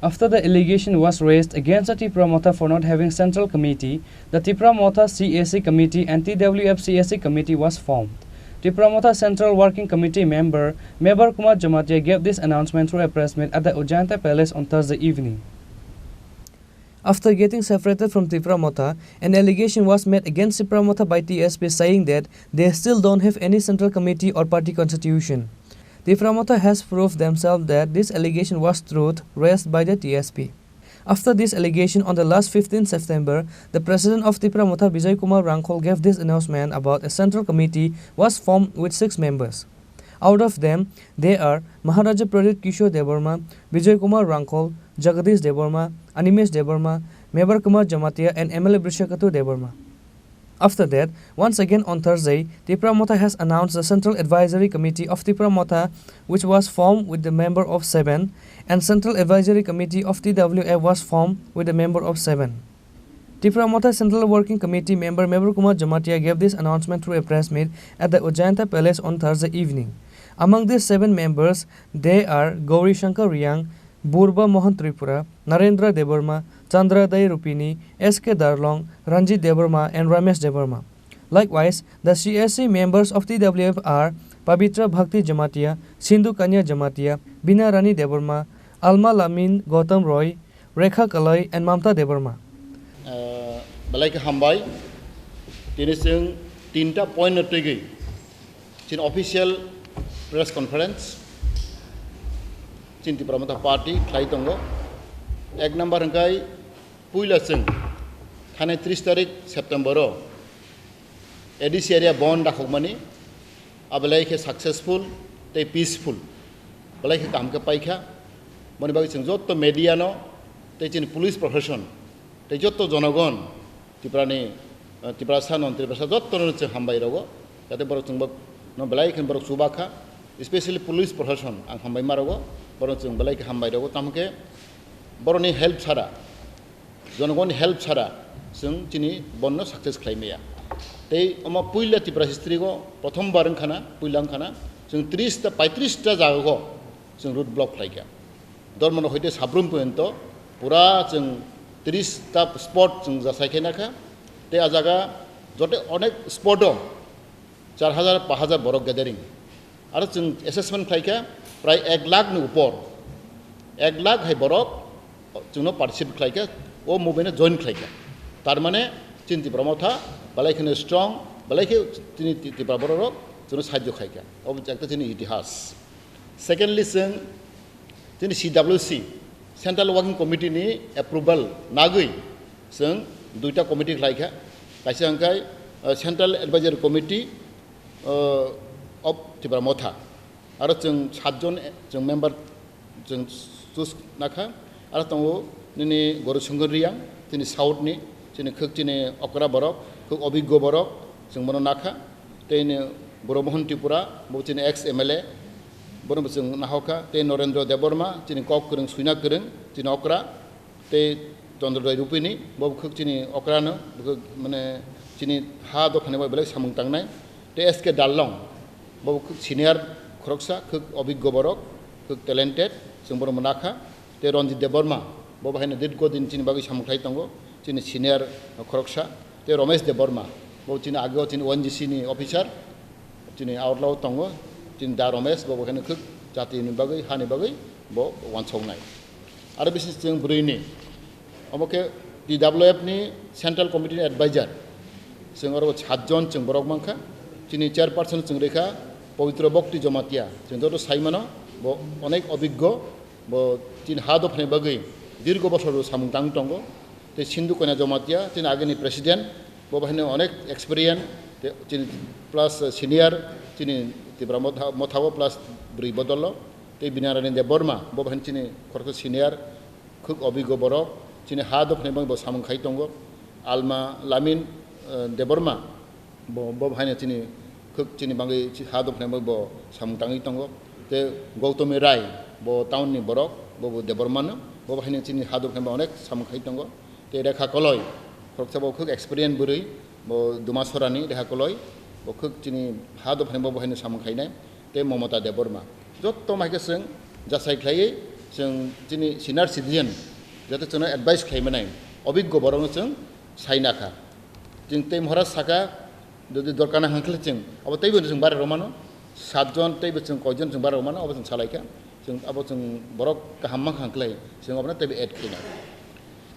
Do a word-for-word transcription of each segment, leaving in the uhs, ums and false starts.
After the allegation was raised against the Tipra Motha for not having central committee, the Tipra Motha C A C committee and T W F C A C committee was formed. Tipra Motha Central Working Committee member Mebar Kumar Jamatia gave this announcement through a press meet at the Ujjayanta Palace on Thursday evening. After getting separated from Tipra Motha, an allegation was made against Tipra Motha by T S P, saying that they still don't have any central committee or party constitution. Tipra Motha has proved themselves that this allegation was truth raised by the T S P. After this allegation, on the last fifteenth September, the president of Tipra Motha, Bijoy Kumar Rangkhol, gave this announcement about a central committee was formed with six members. Out of them, they are Maharaja Pradyut Kishore Debbarma, Bijoy Kumar Rangkhol, Jagadish Debbarma, Animesh Debbarma, Mebar Kumar Jamatia, and M L A Brishaketu Debbarma. After that, once again on Thursday, Tipra Motha has announced the Central Advisory Committee of Tipra Motha, which was formed with the member of seven, and Central Advisory Committee of T W F was formed with a member of seven. Tipra Motha Central Working Committee member Mebar Kumar Jamatia gave this announcement through a press meet at the Ujjayanta Palace on Thursday evening. Among these seven members, they are Gauri Shankar Riang, Burba Mohan Tripura, Narendra Debbarma, Chandra Dai Rupini, S K Darlong, Ranjit Debbarma, and Ramesh Debbarma. Likewise, the C A C members of T W F are Pabitra Bhakti Jamatia, Sindhu Kanya Jamatia, Bina Rani Debbarma, Alma Lamin Gautam Roy, Rekha Kalai, and Mamta Debbarma. Ah, belai khe hambai. Tini chwng tinta point no twigwi chini official press conference chini Tipra Motha Party khlai tongo. Ek number hwnkhe puila chwng thanai tris tarik September o A D C area bon dakhokmani, abelai khe successful tei peaceful, belai khe kaham khe paikha. Boni bagwi chwng jotto media no tei chini police proshashan tei jotto jonogon Tiprani, eh, Tiprasa non Tiprasa jotto no chwng hambai rogo, jate borok chwngbo no belai khe borok chubakha, especially police proshashan ang hambai ma rogo, borok chwng belai khe hambai rogo, tamo khe borokni help sara, jonogoni help sara chwng chini bonno success khlai maya. Tei omo puila Tripura history go prothom bar wngkhana, puila wngkhana chwng tris ta, paitris ta jaga go chwng road block khlaikha. Dormono hoite Sabrum poyonto pura chwng tris ta spot chwng jasai khe nakha. Tei a jaga jote onek spot o char hajar, pa hajar borok gathering. Aro chwng assessment khlaikha prai ek lakh ni upor, ek lakh hai borok chwngno participate khlaikha, o movement no join khlaikha. Tar mane chini Tipra Motha belai kheno strong, belai khe chini Ti-, Tipra borok rok chwngno sahajyo khaikha. Obo ekta chini itihas. Secondly, chwng chini C W C, Central Working Committee ni approval nagwi chwng duita committee khlaikha. Kaisa hwnkhe, uh, Central Advisory Committee, uh, of Tipra Motha. Aro chwng satjon chwng member chwng choose nakha. Aro tongo nini Gauri Shankar Riang, chini South ni, chini khwk chini okra borok, khwk obiggo borok, chwng bono nakha. Tei ni Burba Mohan Tripura, bo chini ex M L A, bono bo chwng nahokha. Tei Narendra Debbarma, chini kok kwrwng, suina kwrwng, chini okra. Tei Chandra Dai Rupini, bo khwk chini okrano, bo khwk mane chini ha dophani bai belai samung tangnai. Tei S K Darlong, bo khwk senior khoroksa, khwk obiggo borok, khwk talented, chwng bono nakha. Tei Ranjit Debbarma, bo haino dirgo din chini bagwi samung khlai tongo, chini senior khoroksa. Tei Ramesh Debbarma, bo chini ageo chini O N G C ni officer, chini outlaw tongo, chini da Ramesh, bo haino khwk jatini bagwi, hani bagwi bo wansoknai. Aro bisi chwng bwrwini, omo khe T W F ni Central Committee ni advisor, chwng oro satjon chwng borok mankha. Chini chairperson chwng rikha Pabitra Bhakti Jamatia, chwng joto saimano, bo onek obiggo, bo chini ha dophani bagwi dirgo bosor samung tang tongo. Tei Sindhu Kanya Jamatia, chini agini president, bo bahino onek experience, tei chini plus senior, chini Tipra Motha, Mothao plus bwrwi bodolo. Tei Binarani Debbarma, bo bahino chini khoroksa senior, khwk obiggo borok, chini ha dophani bagwi bo samung khai tongo. Alma Lamin, eh, Debbarma, bo, bo haino chini khwk chini bagwi chi-, ha dophani bagwi bo samung tangwi tongo. Tei Gautami Rai, bo town ni borok, bo, bo Debbarma no, bo haino chini ha dophani bagwi onek samung khai tongo. Tei Rekha Koloi, khoroksa bo khwk experience bwrwi, bo Dumasora ni Rekha Koloi, bo khwk chini ha dophani bo, bo haino samung khainai. Tei Momota Debbarma. Jotto mai khe chwng jasai khlaiwi Chwng chini senior citizen, jate chwngno advice khlai manai, obiggo borokno chwng sai nakha. Chwng tei mohora saka, jodi dorkar nang khe chwng abo teibo chwng bare rwmano, satjon teibo chwng koijon chwng bare rwmano, abo chwng salaikha. Chwng abo chwng borok kaham mankha khlai, chwng abono teibo add khaina.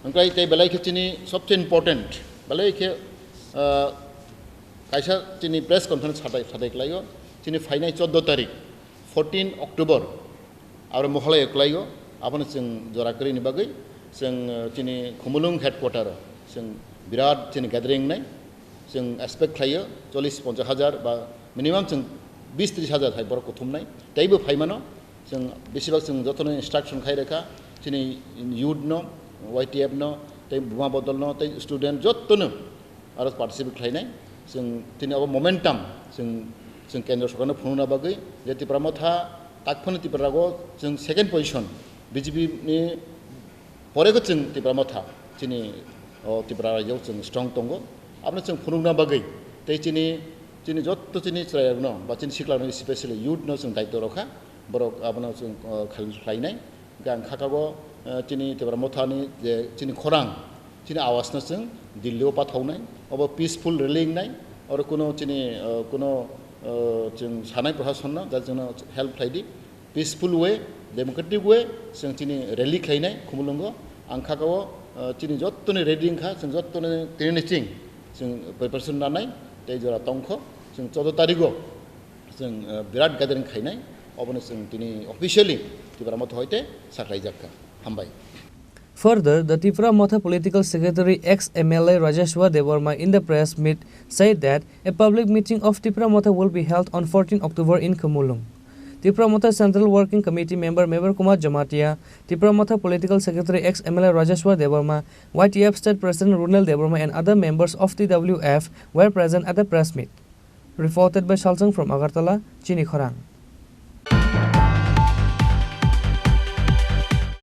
Hwnkhe tei belai khe chini sobse important, belai khe, ah, kaisa chini press conference sadai, sadai khlaio, chini phainai chordo tarik, fourteen October, aro Mohalaya kwlaio, abono chwng jora kwrwini bagwi chwng, eh, chini Khumulwng headquarter o chwng birat chini gathering nai, chwng expect khlaio chollish ponchash hajar ba minimum chwng bish trish hajar hai borok kuthumnai, teibo phaimano. Chwng besibak chwng jotono instruction khai rwkha, chini youth no, Y T F no, tei buma bodol no, tei student jotono aro participate khlainai. Chwng tini abo momentum chwng, chwng kendro sorkarno phunukna bagwi je Tipra Motha takphano Tiprarago chwng second position, B J P ni porego chwng Tipra Motha chini o Tripura rajyo chwng strong tongo. Abono chwng phunukna bagwi tei chini, chini jotto chini chwrairokno ba chini siklangno, especially youth no chwng daitw rwkha, borok abono chwng, o, khal-, khlainai. Hwnkhe ang kha kago, eh, chini Tipra Mothani je chini khorang, chini awasno chwng Delhi o pathaunai, obo peaceful rally wngnai, oro kuno chini, eh, kuno, eh, chwng sanai proshasonno, jate chwngno help khlai di, peaceful way, democratic way, chwng chini rally khlainai Khumulwngo, ang kha kago, eh, chini jottoni ready wngkha, chwng jottoni tini ching, chwng preparation nanai, tei jora tongkho, chwng chordo tarigo, chwng, eh, birat gathering khainai, obono chwng tini officially Tipra Motha hoite sakhlaijakha. Hambai. Further, the Tipra Motha political secretary, ex M L A Rajeshwar Debbarma, in the press meet said that a public meeting of Tipra Motha will be held on fourteen October in Khumulwng. Tipra Motha Central Working Committee member Mevar Kumar Jamatia, Tipra Motha political secretary, ex M L A Rajeshwar Debbarma, Y T F state president Runel Debbarma and other members of T W F were present at the press meet. Reported by Salsang from Agartala, Chini Khorang.